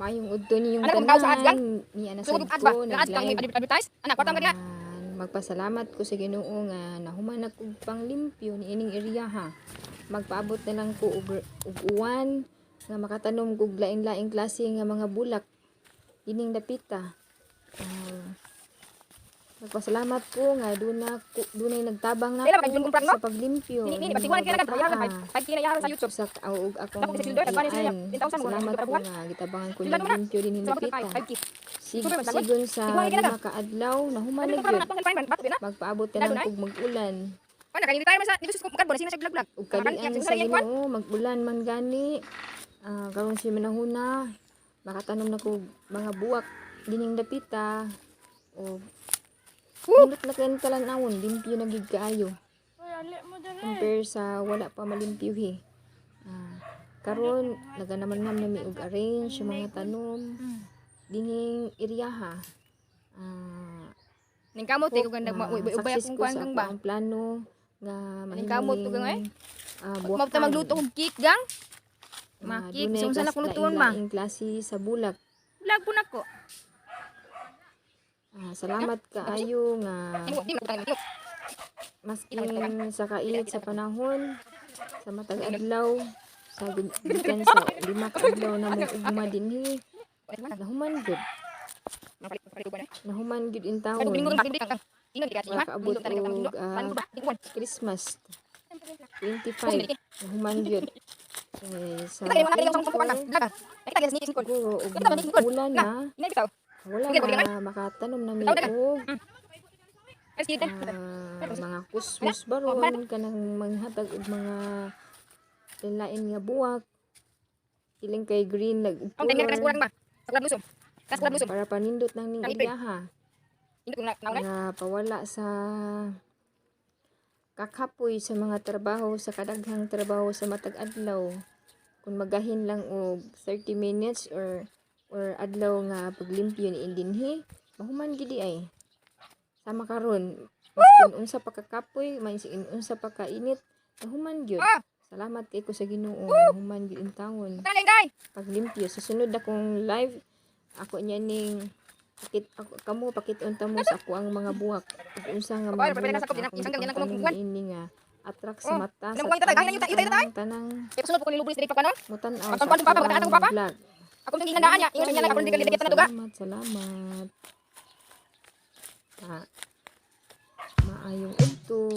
Maayong udto ninyong Ano kung tao sa ads, gang? tanan. Niya na Sugod sad og ads ba? ko Nga ads kang may nag-live. advertise? Anak, kwarta man ka. Ah, magpasalamat ko sa Ginoo nga nahuman na kog panglimpyo niining area ha. Magpaabot na lang ko og uwan nga makatanom kog lain-laing klase nga mga bulak dining dapita. Ah, nagpasalamat ko nga dunay nagtabang Kailan ba nako kay Jun Kumpran, no? sa paglimpyo Nini, ning nini, patiguan mga kaya nagbayaran bataa. 5K na yaran sa YouTube. Sa og akong Dapat kasi sildo, nagkuha niya iyaan. 10,000 mo, Salamat ko buwan. nga gitabangan ko Sila naman na. naglimpyo dinhi Sa dapita. 5K. Super, man, Sigon sa Igual ka na. 5 ka adlaw nahuman Ano na ko gyud. na pang bato na. Magpaabot na lang kog mag-ulan. Ano kani retire man sa dito sa mukad bo na sina siya vlog vlog. Ug kalian sa Ginoo, mag-ulan man gani. Ah, karon si manahuna, makatanom na kog mga buwak dining dapita. O nindot na kayon talan-awon, limpyo na gid kaayo. Uy, ali mo dali. Compare sa wala pa malimpyo he. Ah, karon naganaman nam nami og arrange sa mga tanom dinhing area. Ah, Ning kamot kay kung nag na ubay success akong ko kuan sa gang ba. akong plano nga Ning kamot to gang eh. Buwakan. Mabta magluto og cake gang. Nga Ma cake dunay so unsa na kung lutuon ma. laing-laing klase sa bulak. Vlog po nako. Ah, salamat kaayo nga maskin sa kait sa panahon sa matag adlaw sa gikan sa 5 ka adlaw na mong ugma dinhi, nahuman gud, nahuman gud in taon. Makaabot og Christmas 25, nahuman gyud eh, sa 24 siguro og ulan na wala na makatanom na mi og mga kusmus baron kanang manghatag og mga lain nga buwak iling kay green nag para panindot nang ning area nga pawala sa kakapoy sa mga trabaho, sa kadaghang trabaho sa matag adlaw. Kung magahin lang og 30 minutes or adlaw nga paglimpyo ni dinhi, mahuman gid ay. Sama karon, maskin unsa pa kakapoy, maskin unsa pa kainit, nahuman gyud. Salamat kay ko sa Ginoo, nahuman gyud intawon paglimpyo. Sa sunod akong live, ako niya ning pakit ako kamo pakit-on ta mo sa ako ang mga buwak ug unsa nga mga bulak nga akong gipangtanom niini nga attract sa mata sa tanang tanang mutan-aw sa akong vlog. Salamat, salamat. Ah, maayong udto.